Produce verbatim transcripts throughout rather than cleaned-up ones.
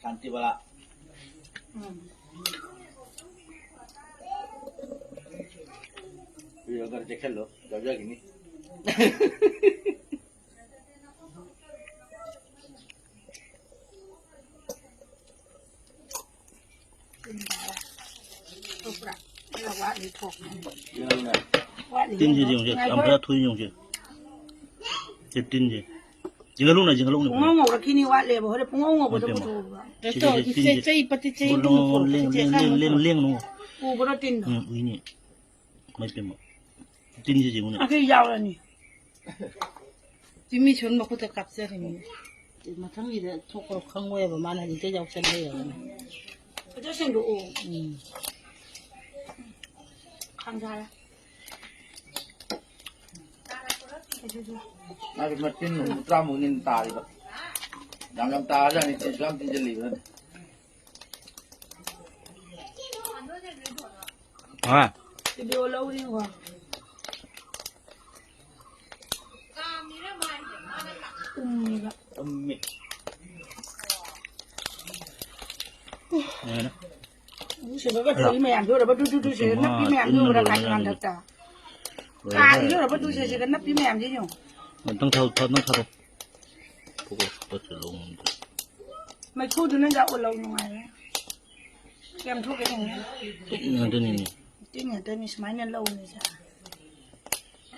ꯁꯥꯟꯇꯤ ꯕꯂꯥ꯫ ꯎꯝ꯫ Video ꯈꯔ ꯆꯦꯛꯁꯤꯜꯂꯨ, ꯌꯥꯎꯖꯈꯤꯅꯤ꯫ ꯊꯣꯛꯄ꯭ꯔꯥ? ꯈꯔ ꯋꯥꯠꯂꯤ ꯊꯣꯛꯄ꯫ ꯋꯥꯠꯂꯤ꯫ ꯇꯤꯟꯁꯤ ꯌꯦꯡꯉꯨꯁꯦ, ꯌꯥꯝ ꯐꯖꯅ ꯊꯣꯛꯏ ꯌꯦꯡꯉꯨꯁꯦ꯫ ꯁꯤ ꯇꯤꯟꯁꯦ꯫ ꯆꯤꯡꯍꯜꯂꯨꯅ, ꯆꯤꯡꯍꯜꯂꯨꯅ꯫ ꯄꯨꯡꯉꯧ ꯉꯧꯔꯛꯈꯤꯅꯤ ꯋꯥꯠꯂꯦꯕ꯫ ꯍꯣꯔꯦꯟ ꯄꯨꯡꯉꯧ ꯉꯧꯕꯗ ꯏꯃꯥ ꯏꯄꯦꯝꯃ꯫ ꯄꯨꯊꯣꯛꯑꯣꯕ꯫ ꯁꯤ, ꯁꯤ, ꯁꯤ, ꯇꯤꯟꯁꯦ꯫ ꯆꯩ, ꯄꯠꯇꯤ ꯆꯩ ꯕꯨ ꯂꯣꯡ, ꯂꯣꯡ, ꯂꯦꯡ, ꯂꯦꯡ, ꯂꯦꯡ, ꯂꯦꯡ, ꯂꯦꯡ, ꯂꯦꯡ꯫ ꯎꯕ꯭ꯔꯣ ꯇꯤꯟꯗꯣ? ꯎꯝ, ꯎꯏꯅꯦ꯫ ꯏꯃꯥ ꯏꯄꯦꯝꯃ꯫ ꯇꯤꯟꯁꯦ ꯌꯦꯡꯉꯨꯅꯦ꯫ ꯑꯗꯨ ꯌꯥꯎꯔꯅꯤ꯫ ꯇꯤꯃꯤ ꯁꯣꯟ ꯃꯈꯨꯠꯇ ꯀꯥꯞꯆꯔꯤꯅꯤ꯫ ꯃꯊꯪꯒꯤꯗ ꯊꯣꯛꯄ ꯈꯪꯉꯣꯏꯕ, ꯃꯥꯅ ꯍꯧꯖꯤꯛꯇ ꯌꯥꯎꯁꯟ ꯂꯩꯔꯒꯅꯤ꯫ ꯑꯗꯨ ꯁꯦꯡꯗꯣꯛꯑꯣ꯫ ꯎꯝ꯫ ꯈꯥꯡꯖꯥꯔꯦ꯫ ꯃꯥꯒꯤ ꯃꯇꯤꯟ ꯍꯨꯝꯐꯨꯇꯔꯥꯃꯨꯛꯅꯤꯅ ꯇꯥꯔꯤꯕ꯫ ꯌꯥꯝ ꯌꯥꯝ ꯇꯥꯔꯖꯥꯠꯅꯤ, ꯇꯤꯟꯁꯨ ꯌꯥꯝ ꯇꯤꯟꯁꯤꯜꯂꯤꯕ ꯅꯠꯇꯦ꯫ ꯍꯥ? ꯚꯤꯗꯤꯑꯣ ꯂꯧꯔꯤꯉꯣ꯫ ꯎꯝꯃꯤꯕ꯫ ꯎꯝꯃꯤ꯫ ꯌꯥꯔꯦ꯫ ꯁꯤꯗꯒ ꯇꯧꯔꯤ ꯃꯌꯥꯝꯁꯦ ꯎꯔꯕ? ꯗꯨ, ꯗꯨ, ꯗꯨ, ꯁꯤꯗ ꯅꯞꯄꯤ ꯃꯌꯥꯝꯁꯦ ꯎꯕ꯭ꯔꯥ? ꯀꯥꯆꯤꯟ ꯉꯥꯟꯊꯛꯇ꯫ ꯀꯥꯁꯤꯗ ꯎꯔꯕ? ꯗꯨ, ꯁꯤꯗ ꯅꯞꯄꯤ ꯃꯌꯥꯝꯁꯦ ꯌꯦꯡꯉꯣ꯫ ꯅꯪ ꯊꯥꯗꯣꯛ-, ꯊꯥꯗꯣꯛ-, ꯊꯥꯗꯣꯛ꯫ ꯐꯣꯀꯁ ꯄꯠꯁꯦ ꯂꯧ ꯉꯝꯗ꯭ꯔꯦ꯫ ꯃꯩꯈꯨꯗꯨꯅ ꯌꯥꯛꯑꯣ ꯂꯧ ꯅꯨꯡꯉꯥꯏꯔꯦ꯫ ꯀꯌꯥꯝ ꯊꯣꯛꯀꯦ ꯌꯦꯡꯉꯨ꯫ ꯇꯤꯟ ꯉꯥꯛꯇꯅꯤꯅꯦ꯫ ꯇꯤꯟ ꯉꯥꯛꯇꯅꯤ ꯁꯨꯃꯥꯏꯅ ꯂꯧꯅꯤꯁꯦ꯫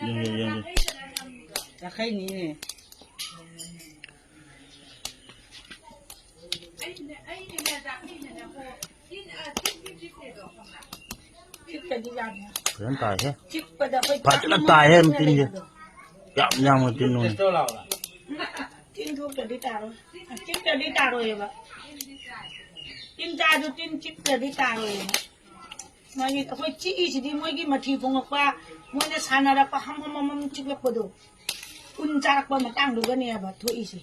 ꯌꯦꯡꯒꯦ, ꯌꯦꯡꯒꯦ꯫ ꯆꯥꯈꯩꯅꯤꯅꯦ꯫ ꯆꯤꯛꯇꯗꯤ ꯌꯥꯗꯦ꯫ ꯐꯖꯅ ꯇꯥꯏꯍꯦ꯫ ꯆꯤꯛꯄꯗ ꯑꯩꯈꯣꯏ ꯐꯖꯅ ꯇꯥꯏꯍꯦ, ꯇꯤꯟꯁꯦ꯫ ꯌꯥꯝ ꯌꯥꯝꯅ ꯇꯤꯟ ꯅꯨꯡꯉꯥꯏ꯫ ꯇꯤꯟ ꯊꯣꯛꯇꯗꯤ ꯇꯥꯔꯣꯏ꯫ ꯆꯤꯛꯇꯗꯤ ꯇꯥꯔꯣꯏꯑꯕ꯫ ꯇꯤꯟ ꯆꯥꯁꯨ ꯇꯤꯟ ꯆꯤꯛꯇꯗꯤ ꯇꯥꯔꯣꯏꯑꯕ꯫ ꯃꯥꯒꯤ ꯑꯩꯈꯣꯏ ꯆꯤꯛꯏꯁꯤꯗꯤ ꯃꯣꯏꯒꯤ ꯃꯊꯤ ꯐꯣꯡꯉꯛꯄ, ꯃꯣꯏꯅ ꯁꯥꯟꯅꯔꯛꯄ ꯍꯝ ꯍꯝ ꯍꯝ ꯍꯝ ꯆꯤꯛꯂꯛꯄꯗꯣ꯫ ꯎꯟ ꯆꯥꯔꯛꯄ ꯃꯇꯥꯡꯗꯨꯒꯅꯦꯕ ꯊꯣꯛꯏꯁꯦ꯫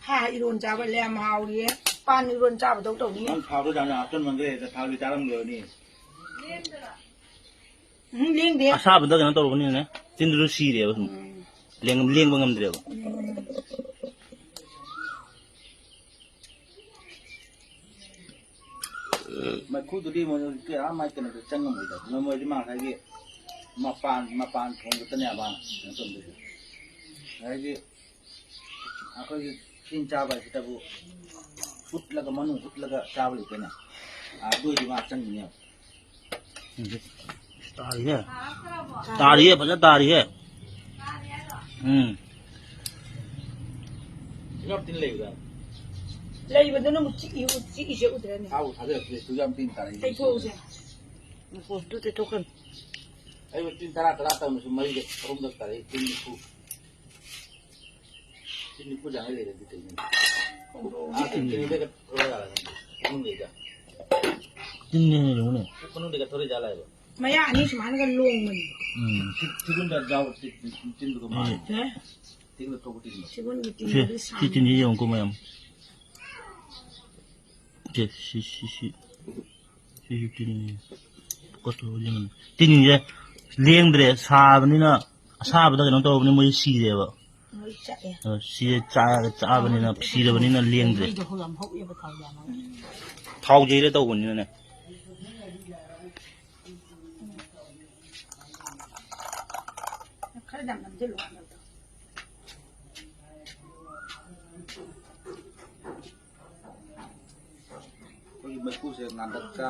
ꯍꯥ, ꯏꯔꯣꯟ ꯆꯥꯕ ꯂꯦꯝ ꯍꯥꯎꯔꯤꯌꯦ꯫ ꯄꯥꯟ ꯏꯔꯣꯟ ꯆꯥꯕꯗꯧ ꯇꯧꯅꯤ꯫ ꯅꯪ ꯊꯥꯎꯗꯣ ꯌꯥꯝꯅ ꯍꯥꯞꯆꯟꯃꯟꯈ꯭ꯔꯦ, ꯊꯥꯎꯗꯤ ꯆꯥꯔꯝꯈꯤꯔꯣꯏꯅꯦ꯫ ꯎꯝ, ꯂꯦꯡꯗꯦ꯫ ꯑꯁꯥꯕꯗ ꯀꯩꯅꯣ ꯇꯧꯔꯨꯕꯅꯤꯅꯅꯦ, ꯆꯤꯟꯗꯨꯁꯨ ꯁꯤꯔꯦꯕ ꯁꯨꯝ꯫ ꯎꯝ꯫ ꯂꯦꯡ-, ꯂꯦꯡꯕ ꯉꯝꯗ꯭ꯔꯦꯕ꯫ ꯎꯝ꯫ ꯃꯩꯈꯨꯗꯨꯗꯤ ꯃꯣꯏ ꯍꯧꯖꯤꯛꯀꯤ ꯑꯥ ꯃꯥꯏ ꯀꯩꯅꯣꯗ ꯆꯪꯉꯝꯃꯣꯏꯗ꯫ ꯃꯣꯏꯗꯤ ꯃꯥ ꯉꯁꯥꯏꯒꯤ ꯃꯄꯥꯟ, ꯃꯄꯥꯟ ꯊꯣꯡ ꯈꯛꯇꯅꯦꯕ ꯀꯩꯅꯣ ꯇꯧꯗꯣꯏꯁꯦ꯫ ꯉꯁꯥꯏꯒꯤ ꯑꯩꯈꯣꯏꯒꯤ ꯆꯤꯟ ꯆꯥꯕ ꯍꯥꯏꯁꯤꯗꯕꯨ ꯍꯨꯠꯂꯒ, ꯃꯅꯨꯡ ꯍꯨꯠꯂꯒ ꯆꯥꯕ ꯂꯩꯇꯦꯅꯦ꯫ ꯑꯗꯨ ꯑꯣꯏꯗꯤ ꯃꯥ ꯆꯪꯒꯅꯦꯕ꯫ ꯇꯥꯔꯤꯍꯦ꯫ ꯇꯥꯔꯤꯍꯦ, ꯐꯖꯅ ꯇꯥꯔꯤꯍꯦ꯫ ꯎꯝ꯫ ꯌꯥꯝ ꯊꯤꯅ ꯂꯩꯕ꯭ꯔꯥ? ꯂꯩꯕꯗꯨꯅ ꯑꯃꯨꯛ ꯆꯤꯛꯏ, ꯆꯤꯛꯏꯁꯦ ꯎꯗ꯭ꯔꯅꯦ? ꯊꯥꯕꯨ ꯊꯥꯗꯔꯛꯇ꯭ꯔꯦ, ꯁꯨ ꯌꯥꯝ ꯊꯤꯅ ꯇꯥꯔꯛꯏ꯫ ꯇꯩꯊꯣꯛꯎꯁꯦ꯫ ꯃꯈꯣꯟꯗꯨ ꯇꯩꯊꯣꯛꯀꯅꯨ꯫ ꯑꯩꯕꯨ ꯇꯤꯟ ꯇꯔꯥ, ꯇꯔꯥ ꯇꯧꯅꯁꯨ ꯃꯔꯤꯗ ꯑꯍꯨꯝꯗ ꯇꯥꯔꯛꯏ, ꯇꯤꯟ ꯅꯤꯐꯨ꯫ ꯇꯤꯟ ꯅꯤꯐꯨ ꯆꯥꯡ ꯂꯩꯔꯗꯤ ꯀꯩꯅꯣ? ꯑꯥ, ꯇꯤꯟ ꯇꯤꯟꯗꯒ ꯊꯣꯔꯛꯑ ꯖꯥꯠꯂ ꯈꯪꯗꯦ꯫ ꯃꯅꯨꯡꯗꯩꯗ꯫ ꯇꯤꯟꯅꯦ ꯌꯦꯡꯉꯨꯅꯦ꯫ ꯃꯅꯨꯡꯗꯒ ꯊꯣꯔꯛꯏ ꯖꯥꯠꯂ ꯍꯥꯏꯕ꯫ ꯃꯌꯥ ꯑꯅꯤ ꯁꯨꯃꯥꯏꯅꯒ ꯂꯣꯡꯕꯅꯤ꯫ ꯎꯝ꯫ ꯁꯤ-, ꯁꯤꯒꯨꯝꯕ ꯌꯥꯎ-, ꯇꯤꯟ-, ꯇꯤꯟꯗꯨꯒ ꯃꯥꯜꯂꯦ꯫ ꯁꯦ꯫ ꯇꯤꯟꯒ ꯊꯣꯛꯄ ꯇꯤꯟꯗꯣ꯫ ꯁꯤꯒꯨꯝꯕ ꯁꯦ, ꯇꯤꯟꯗꯨꯗꯤ ꯁꯤ ꯁꯥꯡꯉꯤ꯫ ꯇꯤꯟꯁꯤ ꯌꯦꯡꯉꯨꯀꯣ ꯃꯌꯥꯝ꯫ ꯁꯦ, ꯁꯤ, ꯁꯤ, ꯁꯤ꯫ ꯁꯤꯁꯨ ꯇꯤꯟꯅꯤ꯫ ꯀꯣꯠꯊꯣꯛꯑ ꯌꯦꯡꯉꯨꯅꯦ꯫ ꯇꯤꯟꯁꯦ ꯂꯦꯡꯗ꯭ꯔꯦ, ꯁꯥꯕꯅꯤꯅ, ꯑꯁꯥꯕꯗ ꯀꯩꯅꯣ ꯇꯧꯔꯕꯅꯤꯅ ꯃꯣꯏ ꯁꯤꯔꯦꯕ꯫ ꯃꯣꯏ ꯆꯥꯛꯑꯦ꯫ ꯑ, ꯁꯤꯁꯦ ꯆꯥ-, ꯆꯥꯕꯅꯤꯅ, ꯁꯤꯔꯕꯅꯤꯅ ꯂꯦꯡꯗ꯭ꯔꯦ꯫ ꯃꯩꯗꯣ ꯍꯧ-, ꯌꯥꯝ ꯍꯧꯑꯦꯕ ꯊꯥꯎ ꯌꯥꯝꯃꯒ꯫ ꯊꯥꯎ ꯌꯩꯔ ꯇꯧꯕꯅꯤꯅꯅꯦ꯫ ꯈꯔ ꯌꯥꯝ ꯅꯝꯁꯤꯜꯂꯨ꯫ ꯑꯩꯈꯣꯏꯒꯤ ꯃꯩꯈꯨꯁꯦ ꯉꯥꯡꯗꯛꯀ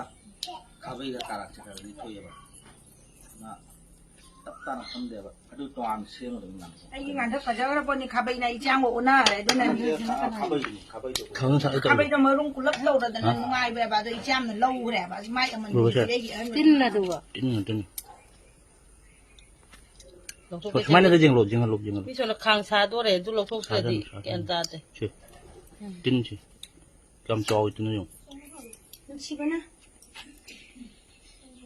ꯈꯥꯕꯩꯒ ꯀꯥꯔꯛꯁꯦ ꯈꯔ ꯈꯔꯗꯤ ꯊꯣꯛꯑꯦꯕ꯫ ꯑꯗꯨꯅ ꯆꯞ ꯆꯥꯅ ꯈꯪꯗꯦꯕ꯫ ꯑꯗꯨ ꯇꯣꯉꯥꯟꯅ ꯁꯦꯝꯒꯗꯕꯅꯤ ꯉꯥꯡꯗꯛ꯫ ꯑꯩꯒꯤ ꯉꯥꯡꯗꯛ ꯐꯖꯈ꯭ꯔ ꯄꯣꯠꯅꯤ, ꯈꯥꯕꯩꯅ ꯏꯆꯥꯡꯒ ꯑꯣꯟꯅꯔꯦ꯫ ꯑꯗꯨꯅ ꯈꯥꯕꯩꯗꯨꯅꯤ, ꯈꯥꯕꯩꯗꯣ꯫ ꯈꯪ ꯁꯥꯏ ꯇꯧꯔꯤ꯫ ꯈꯥꯕꯩꯗꯣ ꯃꯔꯨꯝ ꯀꯨꯂꯞ ꯇꯧꯔꯗꯅ ꯍꯥ? ꯅꯨꯡꯉꯥꯏꯕ ꯍꯥꯏꯕ꯫ ꯑꯗꯣ ꯏꯆꯥꯝꯅ ꯂꯧꯈ꯭ꯔꯦ ꯍꯥꯏꯕ꯫ ꯑꯁꯤ ꯃꯥꯏ ꯑꯃꯟꯕ ꯂꯣꯏꯔꯦ꯫ ꯄꯤꯔꯛꯏ ꯑꯍꯟꯕ꯫ ꯇꯤꯟ ꯑꯗꯨꯒ꯫ ꯇꯤꯟ ꯉꯥꯛꯇꯅꯤ꯫ ꯂꯧꯊꯣꯛꯀꯦ ꯁꯨꯃꯥꯏꯅ ꯇꯧꯔꯦ꯫ ꯌꯦꯡꯂꯣ, ꯌꯦꯡꯍꯜꯂꯣ, ꯌꯦꯡꯍꯜꯂꯣ꯫ ꯃꯤ ꯁꯣꯝꯗ ꯈꯥꯡ ꯁꯥꯗꯣꯔꯦ, ꯑꯗꯨ ꯂꯧꯊꯣꯛꯇ꯭ꯔꯗꯤ ꯁꯥꯗꯣꯔꯦ, ꯁꯥꯗꯣꯔꯦ꯫ ꯒ꯭ꯌꯥꯟ ꯇꯥꯗꯦ꯫ ꯁꯦ, ꯎꯝ꯫ ꯇꯤꯟꯁꯤ ꯀꯌꯥꯝ ꯆꯥꯎꯏ ꯇꯤꯟꯅꯣ ꯌꯦꯡꯉꯣ꯫ ꯅꯨꯡꯁꯤꯕꯅ꯫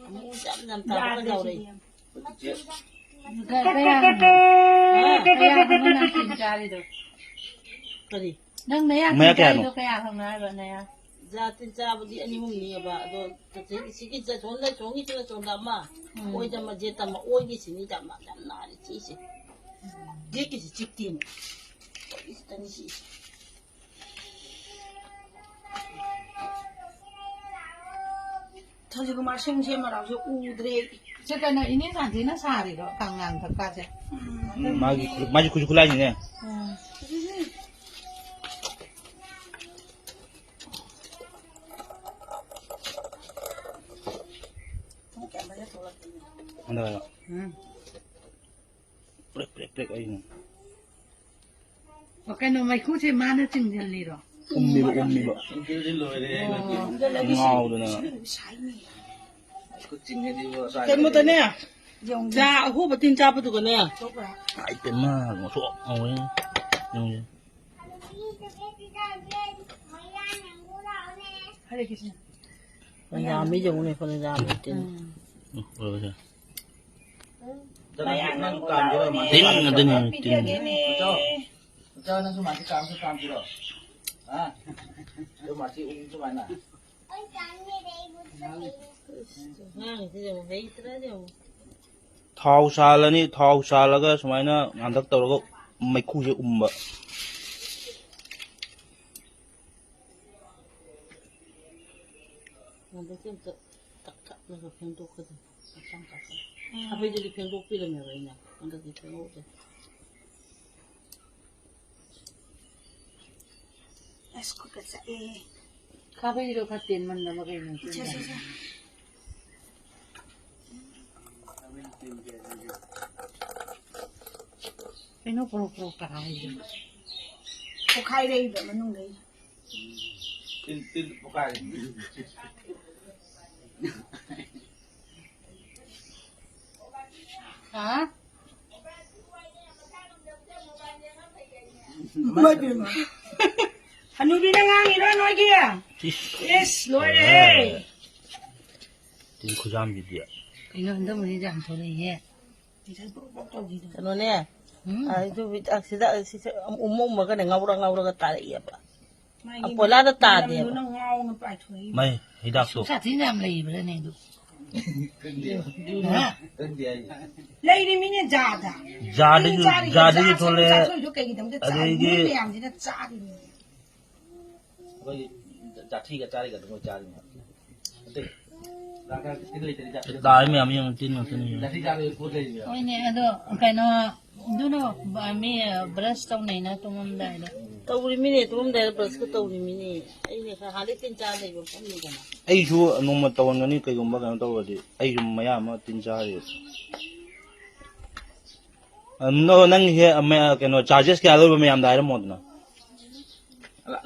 ꯑꯃꯨꯛ ꯌꯥꯝ ꯌꯥꯝ ꯇꯥꯕꯒ ꯌꯥꯗꯦ ꯇꯧꯔꯦ꯫ ꯁꯤꯗꯤ ꯌꯥꯝ꯫ ꯀ-, ꯀꯌꯥ ꯍꯪꯉꯣ? ꯀꯌꯥ ꯍꯪꯉꯣ ꯅꯪ ꯇꯤꯟ ꯆꯥꯔꯤꯗꯣ? ꯀꯔꯤ? ꯅꯪ ꯅꯌꯥ ꯃꯌꯥ ꯇꯤꯟ ꯀꯌꯥꯅꯣ? ꯆꯥꯔꯤꯗꯣ ꯀꯌꯥ ꯍꯪꯉꯣ ꯍꯥꯏꯕ ꯅꯌꯥ? ꯖꯥ ꯇꯤꯟ ꯆꯥꯕꯗꯤ ꯑꯅꯤ ꯑꯍꯨꯝꯅꯤꯑꯕ꯫ ꯑꯗꯣ ꯁꯤꯒꯤ ꯆ-, ꯁꯣꯝꯗ, ꯁꯣꯝꯒꯤꯁꯤꯅ ꯁꯣꯝꯗ ꯑꯃ, ꯎꯝ꯫ ꯑꯣꯏꯗ ꯃꯖꯦꯠ ꯑꯃ, ꯑꯣꯏꯒꯤꯁꯤꯅꯤ ꯌꯥꯝ, ꯌꯥꯝ ꯅꯥꯔꯤ ꯁꯤꯁꯦ꯫ ꯌꯦꯠꯀꯤꯁꯤ ꯆꯤꯛꯇꯦꯅꯦ꯫ ꯑꯣꯏꯒꯤꯁꯤꯗꯅꯤ ꯁꯤꯁꯦ꯫ ꯁꯖꯤꯀꯨꯃꯥꯔ ꯁꯤꯡ ꯁꯦꯝꯃꯔꯥꯎꯁꯦ ꯎꯗ꯭ꯔꯦ꯫ ꯁꯦ, ꯀꯩꯅꯣ, ꯏꯅꯦ ꯁꯥꯟꯇꯤꯅ ꯁꯥꯔꯤꯔꯣ ꯀꯪꯂꯥꯡ ꯊꯛꯀꯥꯁꯦ? ꯎꯝ꯫ ꯃꯥꯒꯤ ꯈꯨ-, ꯃꯥꯒꯤ ꯈꯨꯠꯁꯨ ꯈꯨꯠꯂꯥꯏꯅꯤꯅꯦ꯫ ꯎꯝ꯫ ꯍꯟꯗꯛ ꯎꯝ꯫ ꯄ꯭ꯔꯦꯛ, ꯄ꯭ꯔꯦꯛ, ꯄ꯭ꯔꯦꯛ ꯑꯩꯅ꯫ ꯑꯣ, ꯀꯩꯅꯣ, ꯃꯩꯈꯨꯁꯦ ꯃꯥꯅ ꯆꯤꯡꯁꯤꯜꯂꯤꯔꯣ? ꯎꯝꯃꯤꯕ, ꯎꯝꯃꯤꯕ꯫ ꯉꯥꯎꯗꯅ꯫ ꯀꯩꯅꯣꯗꯅꯦ, ꯆꯥ ꯑꯍꯨꯕ ꯇꯤꯟ ꯆꯥꯕꯗꯨꯒꯅꯦ꯫ ꯑꯥꯏ, ꯄꯦꯝꯃ, ꯉꯧꯁꯣꯛ ꯉꯧꯋꯦ꯫ ꯌꯦꯡꯉꯨꯁꯦ꯫ ꯍꯔꯦ ꯀ꯭ꯔꯤꯁꯅ꯫ ꯃꯌꯥꯝ ꯃꯤ ꯌꯦꯡꯉꯨꯅꯦ, ꯐꯅ ꯌꯥꯝꯃꯤ ꯇꯤꯟ꯫ ꯎꯝ꯫ ꯎꯝ, ꯎꯔꯕꯁꯦ꯫ ꯇꯤꯟ ꯉꯥꯛꯇꯅꯦ, ꯇꯤꯟ꯫ ꯃꯆꯥ, ꯅꯪꯁꯨ ꯃꯥꯁꯤ ꯀꯥꯝꯁꯨ ꯀꯥꯝꯁꯤꯔꯣ? ꯍꯥ? ꯑꯗꯨ ꯃꯥꯁꯤ ꯎ ꯁꯨꯃꯥꯏꯅ꯫ ꯑꯉꯥꯡꯁꯤ ꯌꯦꯡꯉꯨ, ꯍꯩꯇ꯭ꯔꯥ ꯌꯦꯡꯉꯨ꯫ ꯊꯥꯎ ꯁꯥꯍꯜꯂꯅꯤ, ꯊꯥꯎ ꯁꯥꯍꯜꯂꯒ ꯁꯨꯃꯥꯏꯅ ꯉꯥꯡꯇꯛ ꯇꯧꯔꯒ ꯃꯩꯈꯨꯁꯦ ꯎꯝꯕ꯫ ꯍꯟꯗꯛꯇꯤ ꯑꯝꯇ ꯇꯛ ꯇꯛꯅꯒ ꯐꯦꯡꯗꯣꯛꯀꯗꯕꯅꯤ꯫ ꯇꯛ ꯇꯛ ꯇꯛ ꯇꯛ꯫ ꯎꯝ꯫ ꯈꯥꯕꯩꯗꯨꯗꯤ ꯐꯦꯡꯗꯣꯛꯄꯤꯔꯝꯃꯦꯕ ꯑꯩꯅ꯫ ꯍꯟꯗꯛꯇꯤ ꯐꯦꯡꯍꯧꯗꯦ꯫ ꯑꯁ, ꯈꯨꯠꯀ ꯆꯠꯂꯦ꯫ ꯈꯥꯕꯩꯗꯣ ꯈꯔ ꯇꯦꯟꯃꯟꯗꯕ ꯀꯩꯅꯣ? ꯁꯦ, ꯁꯦ, ꯁꯦ꯫ ꯀꯩꯅꯣ ꯄ꯭ꯔꯣꯛ ꯄ꯭ꯔꯣꯛ ꯇꯥꯔꯤꯗꯨ? ꯄꯣꯛꯈꯥꯏꯔꯛꯏꯕ ꯃꯅꯨꯡꯗꯩ꯫ ꯇꯤꯟ, ꯇꯤꯟ ꯄꯣꯛꯈꯥꯏꯔꯦ꯫ ꯍꯥ? ꯏꯃꯥꯏ ꯄꯦꯝꯃ꯫ ꯍꯅꯨꯕꯤꯅ ꯉꯥꯡꯉꯤꯔꯣ ꯅꯣꯏꯒꯤ? ꯏꯁ꯫ ꯏꯁ, ꯂꯣꯏꯔꯦꯍꯦ꯫ ꯇꯤꯟ ꯈꯨꯖꯥꯝꯁꯤꯗꯤ꯫ ꯀꯩꯅꯣ ꯍꯟꯗꯛ ꯃꯍꯤꯁꯦ ꯌꯥꯝ ꯊꯣꯛꯂꯛꯏꯍꯦ꯫ ꯀꯩꯅꯣꯅꯦ, ꯎꯝ꯫ ꯑ, ꯑꯗꯨ ꯍꯤꯗꯥꯛ, ꯍꯤꯗꯥꯛ, ꯁꯤꯁꯦ ꯎꯝꯃ ꯎꯝꯃꯒꯅꯦ, ꯉꯧꯔ ꯉꯧꯔꯒ ꯇꯥꯔꯛꯑꯦꯕ꯫ ꯃꯥꯒꯤ ꯑꯄꯣꯂꯥꯗ ꯇꯥꯗꯦꯕ꯫ ꯃꯅꯝꯗꯨꯅ ꯉꯥꯎꯅ ꯄꯥꯏꯊꯣꯔꯛꯏ꯫ ꯃꯩ ꯍꯤꯗꯥꯛꯇꯣ꯫ ꯁꯨ ꯁꯥꯊꯤꯅ ꯌꯥꯝ ꯂꯩꯕ꯭ꯔꯥꯅꯦ ꯑꯗꯨ? ꯈꯪꯗꯦ꯫ ꯍꯥ? ꯈꯪꯗꯦ ꯍꯥꯏꯁꯦ꯫ ꯂꯩꯔꯤꯃꯤꯅꯦ ꯖꯥꯗ꯫ ꯖꯥꯗꯒꯤ, ꯃꯤ ꯆꯥꯔꯤꯕ ꯖꯥꯗꯒꯤ ꯖꯥ ꯊꯣꯛꯂꯛꯑꯦ꯫ ꯆꯥꯊꯣꯛꯏꯗꯣ ꯀꯩꯒꯤꯗꯃꯛꯇ ꯆꯥꯔꯤ? ꯑꯗꯒꯤ ꯃꯣꯏ ꯃꯌꯥꯝꯁꯤꯅ ꯆꯥꯔꯤꯅꯤ꯫ ꯑꯩꯈꯣꯏꯒꯤ ꯖꯥꯊꯤꯒ ꯆꯥꯔꯤꯒ ꯑꯗꯨꯝ ꯃꯣꯏ ꯆꯥꯔꯤꯅꯦ꯫ ꯑꯇꯩ ꯇꯥꯏ ꯃꯌꯥꯝ ꯌꯦꯡꯉꯨ, ꯇꯤꯟ ꯉꯥꯛꯇꯅꯤ꯫ ꯍꯣꯏꯅꯦ, ꯑꯗꯣ ꯀꯩꯅꯣ, ꯑꯗꯨꯅ ꯕ-, ꯃꯤ ꯕ꯭ꯔꯁ ꯇꯧꯅꯩꯅ ꯇꯨꯝꯃꯝꯗꯥꯏꯗ꯫ ꯇꯧꯔꯤꯃꯤꯅꯦ, ꯇꯨꯝꯃꯝꯗꯥꯏꯗ ꯕ꯭ꯔꯁꯀ ꯇꯧꯔꯤꯃꯤꯅꯦ꯫ ꯑꯩꯅ ꯈꯔ ꯍꯥꯟꯅꯗꯩ ꯇꯤꯟ ꯆꯥ ꯂꯩꯕ ꯃꯐꯝꯅꯤꯗꯅ꯫ ꯑꯩꯁꯨ ꯅꯣꯡꯃ ꯇꯧꯍꯟꯒꯅꯤ, ꯀꯩꯒꯨꯝꯕ ꯀꯩꯅꯣ ꯇꯧꯔꯗꯤ꯫ ꯑꯩꯁꯨ ꯃꯌꯥꯝ ꯑꯃ ꯇꯤꯟ ꯆꯥꯔꯤ꯫ ꯑ, ꯅꯣ, ꯅꯪꯒꯤꯁꯦ, ꯑ, ꯃ-, ꯀꯩꯅꯣ, ꯆꯥꯔꯖꯦꯁ ꯀꯌꯥ ꯂꯧꯕ ꯃꯌꯥꯝꯗ ꯍꯥꯏꯔꯝꯃꯣꯗꯅ꯫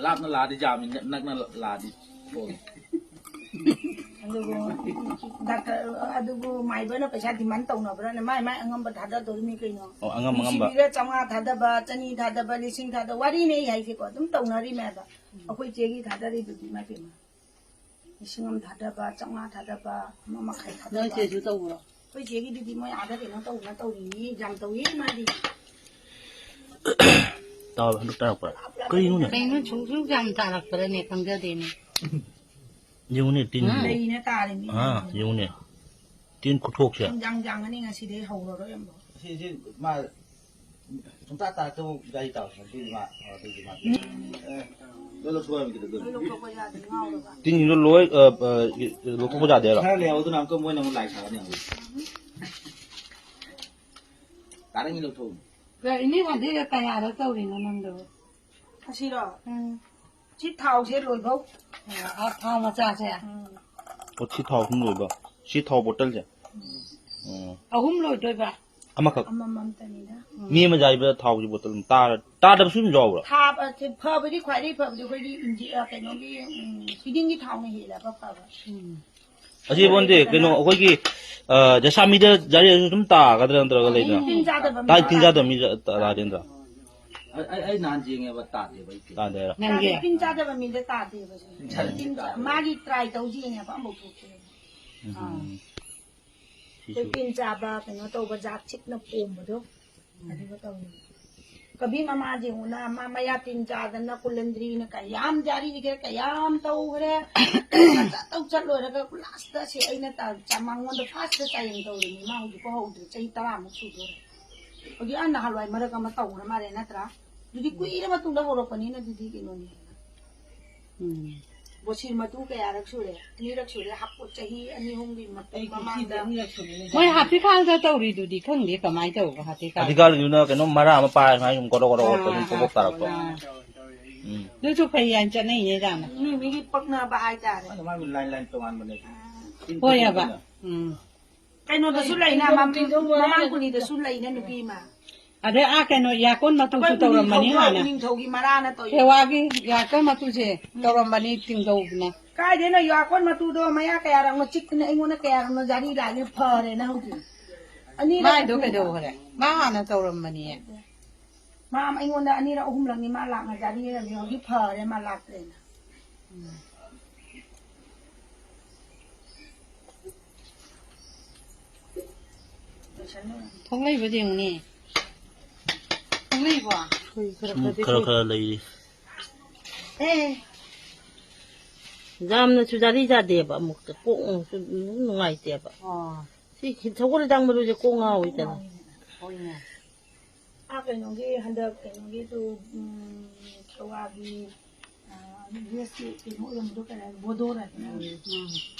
ꯂꯥꯞꯅ ꯂꯥꯛꯑꯗꯤ ꯌꯥꯝꯃꯤ, ꯅꯛ-, ꯅꯛꯅ ꯂꯥꯛꯑꯗꯤ ꯍꯣꯡꯉꯤ꯫ ꯑꯗꯨꯕꯨ ꯗꯥꯛꯇꯔ, ꯑꯗꯨꯕꯨ ꯃꯥꯏꯕꯅ ꯄꯩꯁꯥ ꯗꯤꯃꯥꯟ ꯇꯧꯅꯕ꯭ꯔꯥꯅꯦ? ꯃꯥꯏ ꯃꯥꯏ ꯑꯉꯝꯕ ꯊꯥꯗꯗꯧꯔꯤꯃꯤ ꯀꯩꯅꯣ꯫ ꯑꯣ, ꯑꯉꯝ ꯑꯉꯝꯕ꯫ ꯅꯨꯡꯁꯤꯕꯤꯗ ꯆꯥꯝꯃꯉꯥ ꯊꯥꯗꯕ, ꯆꯅꯤ ꯊꯥꯗꯕ, ꯂꯤꯁꯤꯡ ꯊꯥꯗꯕ, ꯋꯥꯔꯤꯅꯦ ꯑꯩ ꯍꯥꯏꯁꯦꯀꯣ, ꯑꯗꯨꯝ ꯇꯧꯅꯔꯤꯃꯦꯕ꯫ ꯑꯩꯈꯣꯏ ꯆꯦꯒꯤ ꯊꯥꯗꯔꯤꯗꯨꯗꯤ ꯏꯃꯥ ꯏꯕꯦꯝꯃ꯫ ꯂꯤꯁꯤꯡ ꯑꯃ ꯊꯥꯗꯕ, ꯆꯥꯝꯃꯉꯥ ꯊꯥꯗꯕ, ꯑꯃ ꯃꯈꯥꯏ ꯊꯥꯗꯕ꯫ ꯅꯣꯏ ꯆꯦꯁꯨ ꯇꯧꯕ꯭ꯔꯣ? ꯑꯩꯈꯣꯏ ꯆꯦꯒꯤꯗꯨꯗꯤ ꯃꯣꯏ ꯑꯥꯗ ꯀꯩꯅꯣ ꯇꯧꯗꯅ ꯇꯧꯔꯤꯅꯤ, ꯌꯥꯝ ꯇꯧꯏ ꯃꯥꯗꯤ꯫ ꯇꯥꯕ꯭ꯔꯥ? ꯍꯟꯗꯛ ꯇꯥꯔꯛꯄ꯭ꯔꯥ? ꯀꯔꯤꯅꯣꯅꯦ? ꯀꯩꯅꯣ ꯁꯨꯝ ꯁꯨꯝ ꯌꯥꯝ ꯇꯥꯔꯛꯄ꯭ꯔꯥꯅꯦ? ꯈꯪꯖꯗꯦꯅꯦ꯫ ꯌꯦꯡꯉꯨꯅꯦ, ꯇꯤꯟ꯫ ꯎꯝ꯫ ꯂꯩꯅ ꯇꯥꯔꯤꯅꯤ꯫ ꯑꯥ, ꯌꯦꯡꯉꯨꯅꯦ꯫ ꯇꯤꯟ ꯈꯨꯊꯣꯛꯁꯦ꯫ ꯌꯥꯝ ꯌꯥꯡ ꯌꯥꯡꯉꯅꯤ, ꯉꯁꯤꯗꯩ ꯍꯧꯔꯔꯣꯏ ꯑꯃꯨꯛ꯫ ꯁꯤ, ꯁꯤ ꯃꯥ ꯁꯨꯡꯇꯥ ꯇꯥꯔꯛꯇꯕ ꯒꯥꯔꯤ ꯇꯥꯎ꯫ ꯑꯗꯨꯗꯤ ꯃꯥ, ꯑꯗꯨꯗꯤ ꯃꯥ꯫ ꯑꯦ, ꯂꯣꯏ ꯂꯧꯊꯣꯛꯑꯣ ꯍꯥꯏꯕꯅꯤ ꯀꯩꯗꯧꯗꯣꯏꯅꯣ? ꯂꯣꯏ ꯂꯧꯊꯣꯛꯄ ꯌꯥꯗꯦ, ꯉꯥꯎꯔꯕ꯫ ꯇꯤꯟꯁꯤꯡꯗꯣ ꯂꯣꯏ, ꯑ, ꯑ, ꯂꯧꯊꯣꯛꯄ ꯌꯥꯗꯦ ꯍꯥꯏꯔꯣ? ꯈꯔ ꯂꯩꯍꯧꯗꯅ ꯑꯃꯨꯛꯀ ꯃꯣꯏꯅ ꯑꯃꯨꯛ ꯂꯥꯏ ꯁꯥꯒꯅꯤ ꯑꯃꯨꯛ꯫ ꯇꯥꯔꯛꯏ ꯂꯧꯊꯣꯛꯎ꯫ ꯀꯩ, ꯏꯅꯦ ꯁꯥꯟꯇꯤꯗ ꯀꯌꯥꯔꯛ ꯇꯧꯔꯤꯅꯣ ꯅꯪꯗꯣ? ꯑꯁꯤꯔꯣ? ꯎꯝ꯫ ꯁꯤ ꯊꯥꯎꯁꯦ ꯂꯣꯏꯐꯧ꯫ ꯑ, ꯊꯥꯎ ꯃꯆꯥꯁꯦ? ꯎꯝ꯫ ꯑꯣ, ꯁꯤ ꯊꯥꯎ ꯑꯍꯨꯝ ꯂꯣꯏꯕ? ꯁꯤ ꯊꯥꯎ ꯕꯣꯇꯜꯁꯦ? ꯎꯝ꯫ ꯑꯍꯨꯝ ꯂꯣꯏꯗꯣꯏꯕ? ꯑꯃꯈꯛ? ꯑꯃꯃꯝꯇꯅꯤꯗ꯫ ꯎꯝ꯫ ꯃꯤ ꯑꯃ ꯌꯥꯏꯕꯗ ꯊꯥꯎꯁꯦ ꯕꯣꯇꯜ ꯑꯃ ꯇꯥꯔ-, ꯇꯥꯗꯕꯁꯨ ꯑꯗꯨꯝ ꯌꯥꯎꯕ꯭ꯔꯥ? ꯊꯥꯕ-, ꯐꯕꯗꯤ ꯈ꯭ꯋꯥꯏꯗꯒꯤ ꯐꯕꯗꯤ ꯑꯩꯈꯣꯏꯒꯤ ꯏꯟꯖꯤ-, ꯑ, ꯀꯩꯅꯣꯒꯤ, ꯎꯝ, ꯊꯣꯏꯗꯤꯡꯒꯤ ꯊꯥꯎꯅ ꯍꯦꯜꯂꯦꯕ ꯐꯕ꯫ ꯎꯝ꯫ ꯑꯁꯤ ꯕꯣꯟꯗꯤ ꯀꯩꯅꯣ ꯑꯩꯈꯣꯏꯒꯤ, ꯑ, ꯖꯁꯥꯃꯤꯗ ꯖꯥꯔꯤꯁꯨ ꯑꯗꯨꯝ ꯇꯥꯒꯗ꯭ꯔꯥ ꯅꯠꯇ꯭ꯔꯒ ꯂꯩꯗꯅ? ꯇꯤꯟ ꯆꯥꯗꯕ ꯃꯤ ꯇꯥ-, ꯇꯤꯟ ꯆꯥꯗꯕ ꯃꯤ ꯇꯥꯗꯦ ꯅꯠꯇ꯭ꯔꯥ? ꯑꯩ, ꯑꯩ, ꯑꯩ ꯅꯍꯥꯟ ꯌꯦꯡꯉꯦꯕ, ꯇꯥꯗꯦꯕ ꯑꯩ ꯇꯤꯟ꯫ ꯇꯥꯗꯦ ꯍꯥꯏꯔꯣ? ꯅꯪꯒꯤ? ꯇꯤꯟ ꯆꯥꯗꯕ ꯃꯤꯗ ꯇꯥꯗꯦꯕ ꯁꯦ꯫ ꯇꯤꯟ ꯆꯥ-, ꯃꯥꯒꯤ ꯇ꯭ꯔꯥꯏ ꯇꯧ ꯌꯦꯡꯉꯦꯕ ꯑꯃꯐꯥꯎ ꯊꯣꯛꯇꯦ꯫ ꯎꯝ꯫ ꯑꯥ꯫ ꯁꯤꯁꯨ꯫ ꯑꯩꯈꯣꯏ ꯇꯤꯟ ꯆꯥꯕ, ꯀꯩꯅꯣ ꯇꯧꯕ, ꯖꯥꯠ ꯁꯤꯠꯅ ꯄꯣꯝꯕꯗꯣ꯫ ꯑꯗꯨꯒ ꯇꯧꯅꯤ꯫ ꯀꯕꯤ ꯃꯃꯥꯁꯦ ꯌꯦꯡꯉꯨꯅ, ꯃꯥ ꯃꯌꯥ ꯇꯤꯟ ꯆꯥꯗꯅ ꯀꯨꯂꯟꯗ꯭ꯔꯤꯅ ꯀꯌꯥꯝ ꯖꯥꯔꯤꯒꯦ, ꯀꯌꯥꯝ ꯇꯧꯈ꯭ꯔꯦ꯫ ꯆꯠꯇꯧ ꯆꯠꯂꯣꯏꯔꯒ ꯂꯥꯁꯇ ꯁꯤ ꯑꯩꯅ ꯇ-, ꯆ-, ꯃꯉꯣꯟꯗ ꯐꯥꯔꯁꯇ ꯆꯥꯌꯦꯡ ꯇꯧꯔꯤꯅꯤ꯫ ꯃꯥ ꯍꯧꯖꯤꯛꯐꯥꯎ ꯍꯧꯗ꯭ꯔꯤ, ꯆꯍꯤ ꯇꯔꯥꯃꯨꯛ ꯁꯨꯗꯣꯔꯦ꯫ ꯍꯧꯖꯤꯛ ꯑꯥ ꯅꯍꯥꯟꯋꯥꯏ ꯃꯔꯛ ꯑꯃ ꯇꯧꯈ꯭ꯔ ꯃꯥꯜꯂꯦ ꯅꯠꯇ꯭ꯔꯥ? ꯑꯗꯨꯗꯤ ꯀꯨꯏꯔ ꯃꯇꯨꯡꯗ ꯍꯧꯔꯛꯄꯅꯤꯅ ꯑꯗꯨꯗꯤ ꯀꯩꯅꯣꯅꯤ꯫ ꯎꯝ꯫ ꯕꯣꯁꯤꯔ ꯃꯇꯨ ꯀꯌꯥꯔꯛ ꯁꯨꯔꯦ? ꯑꯅꯤꯔꯛ ꯁꯨꯔꯦ꯫ ꯍꯥꯞꯄꯣ, ꯆꯍꯤ ꯑꯅꯤ ꯑꯍꯨꯝꯒꯤ ꯃ-, ꯑꯩ ꯀꯨꯝꯁꯤꯗ ꯃꯃꯥꯡꯗ꯫ ꯑꯅꯤꯔꯛ ꯁꯨꯔꯦ꯫ ꯃꯣꯏ ꯍꯥꯊꯤꯈꯥꯜꯗ ꯇꯧꯔꯤꯗꯨꯗꯤ ꯈꯪꯗꯦ ꯀꯃꯥꯏꯅ ꯇꯧꯕ ꯍꯥꯊꯤꯈꯥꯜ? ꯍꯥꯊꯤꯈꯥꯜꯒꯤꯗꯨꯅ ꯀꯩꯅꯣ ꯃꯔꯥ ꯑꯃ ꯄꯥꯏꯔ ꯁꯨꯃꯥꯏꯅ ꯁꯨꯝ ꯒꯣꯔꯣ ꯒꯣꯔꯣ ꯑꯣꯠꯄ, ꯁꯨꯝ ꯑꯥ, ꯄꯣꯛ ꯄꯣꯛ ꯇꯥꯔꯛꯄ꯫ ꯑꯥ꯫ ꯎꯝ꯫ ꯑꯗꯨꯁꯨ ꯐꯩ ꯍꯥꯏꯅ ꯆꯠꯅꯩꯅꯦ ꯌꯥꯝꯅ꯫ ꯃꯤ ꯃꯤꯒꯤ ꯄꯛꯅꯕ ꯍꯥꯏꯇꯥꯔꯦ꯫ ꯑꯗꯨ ꯃꯥꯒꯤ line line ꯇꯣꯉꯥꯟꯕꯅꯦ꯫ ꯍꯣꯏꯑꯕ꯫ ꯎꯝ꯫ ꯀꯩꯅꯣꯗꯁꯨ ꯂꯩꯅ, ꯃꯃꯥꯡ ꯀꯨꯂꯤꯗꯁꯨ ꯂꯩꯅ ꯅꯨꯄꯤ ꯑꯃ꯫ ꯑꯗꯩ ꯑꯥ ꯀꯩꯅꯣ ꯌꯥꯀꯣꯟ ꯃꯇꯨꯁꯨ ꯑꯩꯈꯣꯏ ꯇꯧꯔꯝꯕꯅꯤ ꯎꯅꯤꯡꯊꯧꯗꯣ, ꯍꯥꯟꯅ꯫ ꯎꯅꯤꯡꯊꯧꯒꯤ ꯃꯔꯥꯅ ꯇꯧꯏ꯫ ꯍꯦꯋꯥꯒꯤ ꯌꯥꯀꯣꯟ ꯃꯇꯨꯁꯦ ꯎꯝ꯫ ꯇꯧꯔꯝꯕꯅꯤ ꯇꯤꯡꯒꯧꯗꯨꯅ꯫ ꯀꯥꯏꯗꯩꯅꯣ ꯌꯥꯀꯣꯟ ꯃꯇꯨꯗꯣ ꯃꯌꯥ ꯀꯌꯥꯔꯛꯅꯣ ꯆꯤꯛꯇꯅ ꯑꯩꯉꯣꯟꯗ ꯀꯌꯥꯔꯛꯅꯣ ꯖꯥꯔꯤ ꯂꯥꯛꯑꯦ ꯐꯔꯦꯅ ꯍꯧꯖꯤꯛ꯫ ꯑꯅꯤꯔꯛ ꯃꯥꯏꯗꯣ ꯀꯩꯗꯧꯈ꯭ꯔꯦ? ꯃꯥ ꯍꯥꯟꯅ ꯇꯧꯔꯝꯕꯅꯤ꯫ ꯃꯥ ꯑꯩꯉꯣꯟꯗ ꯑꯅꯤꯔꯛ ꯑꯍꯨꯝꯂꯛꯅꯤ ꯃꯥ ꯂꯥꯛꯅ ꯖꯥꯔꯤ ꯂꯩꯔꯝꯃꯤ, ꯍꯧꯖꯤꯛ ꯐꯔꯦ ꯃꯥ ꯂꯥꯛꯇ꯭ꯔꯦꯅ꯫ ꯊꯣꯛꯂꯛꯏꯕ ꯌꯦꯡꯉꯨꯅꯦ꯫ ꯊꯣꯛꯂꯛꯏꯕꯣ? ꯑꯩꯈꯣꯏ ꯈꯔ ꯁꯨꯝ ꯈꯔꯗꯤ ꯈꯔ ꯊꯣꯛ-, ꯈꯔ ꯂꯩꯔꯤ꯫ ꯑꯦ꯫ ꯌꯥꯝꯅꯁꯨ ꯖꯥꯔꯤ ꯖꯥꯗꯦꯕ ꯑꯃꯨꯛꯇ꯫ ꯀꯣꯛ ꯅꯨꯡꯁꯨ ꯅꯨꯡꯉꯥꯏꯇꯦꯕ꯫ ꯑꯣ꯫ ꯁꯤ ꯁꯒꯣꯜ ꯍꯤꯗꯥꯛ ꯃꯔꯨꯁꯦ ꯀꯣꯛ ꯉꯥꯎꯋꯤꯗꯅ꯫ ꯍꯣꯏꯅꯦ꯫ ꯑꯥ, ꯀꯩꯅꯣꯒꯤ ꯍꯟꯗꯛ ꯀꯩꯅꯣꯒꯤꯗꯨ, ꯎꯝ, ꯀꯋꯥꯒꯤ, ꯑꯥ, ꯗ꯭ꯔꯦꯁꯀꯤ ꯀꯩꯅꯣ ꯑꯣꯏꯔꯝꯕꯗꯣ ꯀꯩ ꯍꯥꯏ, ꯕꯣꯗꯣꯔ ꯍꯥꯏꯕ꯫ ꯎꯝ꯫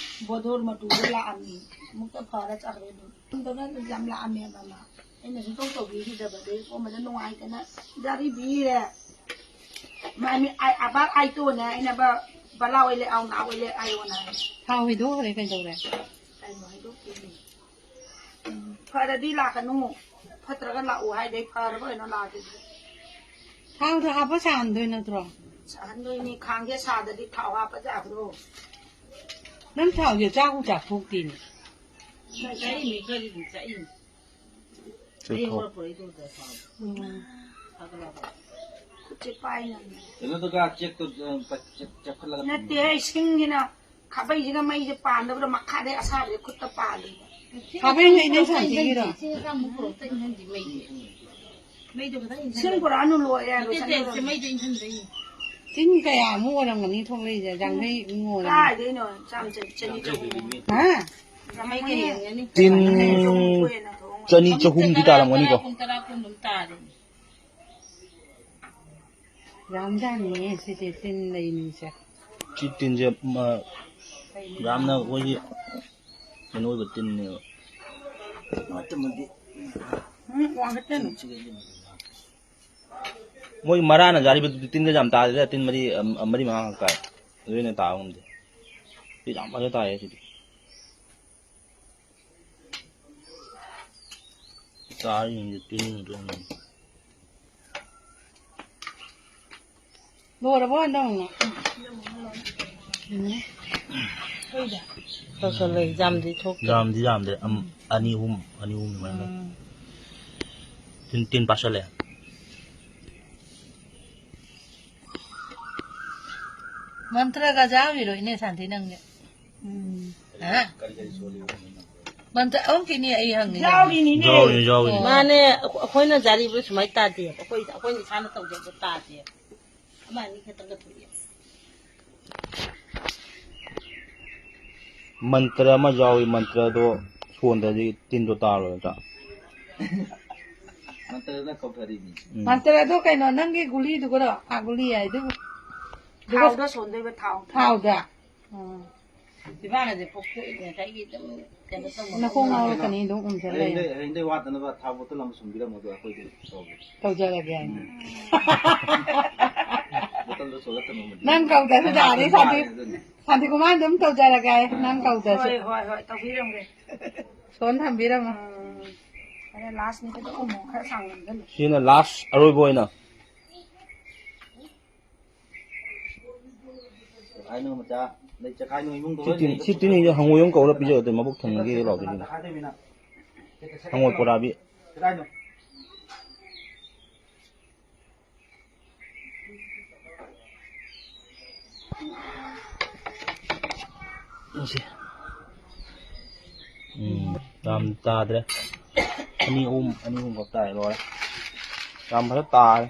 ꯕꯣꯗꯣꯔ ꯃꯇꯨꯗ ꯂꯥꯛꯑꯝꯃꯤ꯫ ꯑꯃꯨꯛꯇ ꯐꯔ ꯆꯠꯈ꯭ꯔꯦ ꯑꯗꯨꯝ꯫ ꯌꯨꯝꯗꯒ ꯌꯥꯝ ꯂꯥꯛꯑꯝꯃꯦꯕ ꯃꯥ꯫ ꯑꯩꯅ ꯁꯨꯡꯇꯧ ꯇꯧꯕꯤꯈꯤꯗꯕꯗꯒꯤ ꯀꯣꯝꯕꯗ ꯅꯨꯡꯉꯥꯏꯇꯅ ꯖꯥꯔꯤ ꯄꯤꯔꯦ꯫ ꯃꯥ ꯃꯤ ꯑꯥꯏ-, ꯑꯕꯥꯔ ꯑꯥꯏꯇꯣꯅꯦ ꯑꯩꯅ ꯕ-, ꯕꯂꯥ ꯑꯣꯏ ꯂꯩ, ꯑꯥꯎ ꯅꯥ ꯑꯣꯏ ꯂꯩ, ꯑꯥꯏ ꯑꯣ ꯅꯥ꯫ ꯊꯥꯎ ꯍꯩꯗꯣꯛꯈ꯭ꯔꯦ ꯀꯩꯗꯧꯔꯦ? ꯀꯩꯅꯣ ꯍꯩꯗꯣꯛꯇꯦꯅꯦ꯫ ꯎꯝ, ꯐꯔꯗꯤ ꯂꯥꯛꯀꯅꯨ꯫ ꯐꯠꯇ꯭ꯔꯒ ꯂꯥꯛꯎ ꯍꯥꯏꯗꯤ ꯑꯩ ꯐꯔꯕ ꯀꯩꯅꯣ ꯂꯥꯛꯇꯣꯏꯁꯦ꯫ ꯊꯥꯎꯗꯣ ꯍꯥꯞꯄ ꯁꯥꯍꯟꯗꯣꯏ ꯅꯠꯇ꯭ꯔꯣ? ꯁꯥꯍꯟꯗꯣꯏꯅꯤ꯫ ꯈꯥꯡꯁꯦ ꯁꯥꯗꯗꯤ ꯊꯥꯎ ꯍꯥꯞꯄ ꯌꯥꯕ꯭ꯔꯣ? ꯅꯪ ꯊꯥꯎꯁꯦ ꯆꯥꯕꯨ ꯆꯥꯊꯣꯛꯇꯦꯅꯦ꯫ ꯆꯥꯛꯏꯃꯤ, ꯈꯔꯗꯤ ꯑꯗꯨꯝ ꯆꯥꯛꯏꯃꯤ꯫ ꯆꯦꯛ ꯑꯩ ꯊꯣꯛ꯫ ꯍꯧꯔꯛꯄꯗꯩ ꯇꯧꯗ ꯊꯥꯎ꯫ ꯎꯝ꯫ ꯊꯥꯒꯠꯂꯕ? ꯈꯨꯠꯁꯦ ꯄꯥꯏ ꯉꯝꯗꯦ꯫ ꯀꯩꯅꯣꯗꯨꯒ ꯆꯦꯛꯇꯣ, ꯑ, ꯆꯦꯞ-, ꯆꯦꯞꯈꯠꯂꯒ ꯅꯠꯇꯦ, ꯁꯤꯡꯁꯤꯅ ꯈꯥꯕꯩꯁꯤꯅ ꯃꯩꯁꯦ ꯄꯥꯟꯗꯕꯗ ꯃꯈꯥꯗꯩ ꯑꯁꯥꯕꯁꯦ ꯈꯨꯠꯇ ꯄꯥꯜꯂꯤꯕ꯫ ꯈꯥꯕꯩ ꯂꯩꯅꯦ ꯁꯥꯟꯇꯤꯒꯤꯗꯣ꯫ ꯁꯤ ꯈꯔ ꯑꯃꯨꯛ ꯄꯨꯔꯛꯇ ꯏꯪꯍꯟꯗꯤ ꯃꯩꯁꯦ꯫ ꯃꯩꯗꯣ ꯈꯤꯇꯪ ꯏꯪꯍꯟ-, ꯏꯁꯤꯡ ꯄꯨꯔꯛꯑꯅꯨ ꯂꯣꯏꯔꯦ, ꯅꯠꯇꯦ, ꯂꯣꯏꯁꯟꯒꯗꯕꯅꯤ꯫ ꯃꯩꯗꯣ ꯏꯪꯍꯟꯕꯩꯅꯦ꯫ ꯇꯤꯟ ꯀꯌꯥꯃꯨꯛ ꯑꯣꯏꯔꯝꯒꯅꯤ ꯊꯣꯛꯂꯛꯏꯁꯦ? ꯌꯥꯡꯈꯩꯃꯨꯛ ꯑꯣꯏꯔꯝꯒꯅꯤ꯫ ꯀꯥꯏꯗꯩꯅꯣ? ꯆꯥꯝ ꯆ-, ꯆꯅꯤ ꯆꯍꯨꯝ꯫ ꯍꯥ? ꯌꯥꯡꯈꯩ ꯍꯦꯟꯒꯅꯤ꯫ ꯇꯤꯟ ꯆꯅꯤ ꯆꯍꯨꯝꯗꯤ ꯇꯥꯔꯝꯒꯅꯤꯀꯣ꯫ ꯄꯨꯡ ꯇꯔꯥ, ꯄꯨꯡ ꯇꯔꯥ, ꯄꯨꯡ ꯑꯗꯨꯝ ꯇꯥꯔꯦ꯫ ꯌꯥꯝꯖꯥꯠꯅꯤꯍꯦ ꯁꯤꯗꯤ ꯇꯤꯟ ꯂꯩꯅꯤꯁꯦ꯫ ꯁꯤ ꯇꯤꯟꯁꯦ, ꯃ-, ꯌꯥꯝꯅ ꯑꯩꯈꯣꯏꯒꯤ ꯀꯩꯅꯣ ꯑꯣꯏꯕ ꯇꯤꯟꯅꯦꯕ꯫ ꯎꯝ, ꯋꯥꯡꯈꯠꯀꯅꯨ꯫ ꯃꯣꯏ ꯃꯔꯥꯅ ꯌꯥꯔꯤꯕꯗꯨꯗꯤ ꯇꯤꯟꯒ ꯌꯥꯝ ꯇꯥꯗꯦꯗ, ꯇꯤꯟ ꯃꯔꯤ, ꯑꯝ-, ꯃꯔꯤ ꯃꯉꯥ ꯈꯛ ꯇꯥꯏ꯫ ꯑꯗꯨ ꯍꯦꯟꯅ ꯇꯥꯕ ꯉꯝꯗꯦ꯫ ꯁꯤ ꯌꯥꯝ ꯐꯖꯅ ꯇꯥꯏꯌꯦ ꯁꯤꯗꯤ꯫ ꯆꯥꯔꯤꯁꯤꯡꯁꯦ ꯇꯤꯟ ꯉꯥꯛꯇ ꯑꯣꯏꯔꯝꯃꯦ꯫ ꯂꯣꯏꯔꯕꯣ ꯍꯟꯗꯛ ꯑꯃꯨꯛ? ꯎꯝ꯫ ꯇꯧꯁꯜꯂꯦ, ꯌꯥꯝꯗꯤ ꯊꯣꯛꯇꯦ꯫ ꯌꯥꯝꯗꯤ ꯌꯥꯝꯗꯦ꯫ ꯑꯝ, ꯑꯅꯤ ꯑꯍꯨꯝ, ꯑꯅꯤ ꯑꯍꯨꯝ ꯑꯗꯨꯃꯥꯏꯅ ꯂꯩ꯫ ꯎꯝ꯫ ꯇꯤꯟ, ꯇꯤꯟ ꯄꯥꯁꯜꯂꯦ꯫ ꯃꯟꯇ꯭ꯔꯒ ꯌꯥꯎꯔꯤꯔꯣ, ꯏꯅꯦ ꯁꯥꯟꯇꯤ, ꯅꯪꯒꯤ? ꯎꯝ꯫ ꯍꯥ? ꯃꯟꯇ꯭ꯔ ꯑꯍꯨꯝ ꯀꯤꯅꯤ ꯑꯩ ꯍꯪꯉꯤ꯫ ꯌꯥꯎꯔꯤꯅꯤꯅꯦ꯫ ꯌꯥꯎꯔꯤꯅꯤ, ꯌꯥꯎꯔꯤꯅꯤ꯫ ꯑꯣ꯫ ꯃꯥꯅꯦ, ꯑꯩꯈꯣꯏꯅ ꯌꯥꯔꯤꯕ ꯁꯨꯃꯥꯏꯅ ꯇꯥꯗꯦꯕ꯫ ꯑꯩꯈꯣꯏ, ꯑꯩꯈꯣꯏꯅ ꯏꯁꯥꯅ ꯇꯧꯖꯕ ꯇꯥꯗꯦꯕ꯫ ꯑꯃ ꯑꯅꯤ ꯈꯛꯇꯪꯒ ꯊꯣꯛꯑꯦ꯫ ꯃꯟꯇ꯭ꯔ ꯑꯃ ꯌꯥꯎꯏ, ꯃꯟꯇ꯭ꯔꯗꯣ ꯁꯣꯟꯗ꯭ꯔꯗꯤ ꯇꯤꯟꯗꯣ ꯇꯥꯔꯣꯏ ꯅꯠꯇ꯭ꯔꯥ? ꯃꯟꯇ꯭ꯔꯗꯨꯅ ꯀꯧꯊꯔꯤꯅꯤ꯫ ꯎꯝ꯫ ꯃꯟꯇ꯭ꯔꯗꯣ ꯀꯩꯅꯣ, ꯅꯪꯒꯤ ꯒꯨꯂꯤꯗꯨꯒꯔꯣ? ꯊꯥ ꯒꯨꯂꯤ ꯍꯥꯏꯗꯨꯕꯨ? ꯊꯥꯎꯗ ꯁꯣꯟꯗꯣꯏꯕ, ꯊꯥꯎ꯫ ꯊꯥꯎꯗ? ꯎꯝ꯫ ꯏꯕꯥꯅꯁꯦ ꯄꯣꯛꯊꯣꯛꯏ ꯉꯁꯥꯏꯒꯤ ꯑꯗꯨꯝ ꯀꯩꯅꯣ ꯇꯧꯕ ꯅꯈꯣꯡ ꯉꯥꯎꯔꯛꯀꯅꯤ, ꯑꯗꯨꯝ ꯎꯝꯖꯜ ꯂꯩ꯫ ꯍꯌꯦꯡꯗꯩ, ꯍꯌꯦꯡꯗꯩ ꯋꯥꯠꯇꯅꯕ ꯊꯥꯎ ꯕꯣꯇꯜ ꯑꯃ ꯁꯨꯝꯕꯤꯔꯝꯃꯣ, ꯑꯗꯨꯒ ꯑꯩꯈꯣꯏꯗꯤ ꯇꯧꯒꯦ꯫ ꯇꯧꯖꯔꯒꯦ ꯍꯥꯏꯅ꯫ ꯎꯝ꯫ ꯕꯣꯇꯜꯗꯣ ꯁꯣꯜꯂ ꯊꯝꯃꯝꯃꯗꯤ꯫ ꯅꯪ ꯀꯧꯗ꯭ꯔꯁꯨ ꯌꯥꯔꯦ, ꯁꯥꯟꯇꯤ, ꯑꯗꯨꯅꯤ꯫ ꯁꯥꯟꯇꯤꯀꯨꯃꯥꯔ ꯑꯗꯨꯝ ꯇꯧꯖꯔꯒꯦ ꯍꯥꯏ, ꯅꯪ ꯀꯧꯗ꯭ꯔꯁꯨ꯫ ꯍꯣꯏ, ꯍꯣꯏ, ꯍꯣꯏ, ꯇꯧꯕꯤꯔꯝꯒꯦ꯫ ꯁꯣꯟ ꯊꯝꯕꯤꯔꯝꯃꯣ꯫ ꯎꯝ꯫ ꯑꯗ ꯂꯥꯁ ꯃꯤꯠꯇ ꯑꯃꯨꯛ ꯈꯔ ꯁꯥꯡꯃꯟꯒꯅꯨ꯫ ꯁꯤꯅ ꯂꯥꯁ ꯑꯔꯣꯏꯕ ꯑꯣꯏꯅ꯫ ꯆꯦꯈꯥꯏꯅꯨ ꯃꯆꯥ, ꯂꯩ ꯆꯦꯈꯥꯏꯅꯨ ꯏꯃꯨꯡꯗ ꯁꯤ ꯂꯣꯏ ꯇꯤꯟ, ꯂꯩ ꯁꯤ ꯇꯤꯟ ꯍꯪꯉꯣꯏ ꯑꯃ ꯀꯧꯔ ꯄꯤꯖꯒꯗꯣꯏ, ꯃꯕꯨꯛ ꯊꯟꯒꯦ ꯂꯥꯎꯗꯣꯏꯅꯤ꯫ ꯍꯪꯉꯣꯏ ꯄꯣꯔꯥꯕꯤ꯫ ꯆꯦꯈꯥꯏꯅꯨ꯫ ꯌꯦꯡꯁꯤ꯫ ꯎꯝ, ꯌꯥꯝ ꯇꯥꯗ꯭ꯔꯦ꯫ ꯑꯅꯤ ꯑꯍꯨꯝ, ꯑꯅꯤ ꯑꯍꯨꯝ ꯈꯛ ꯇꯥꯏ, ꯂꯣꯏꯔꯦ꯫ ꯌꯥꯝ ꯐꯖ ꯇꯥꯔꯦ꯫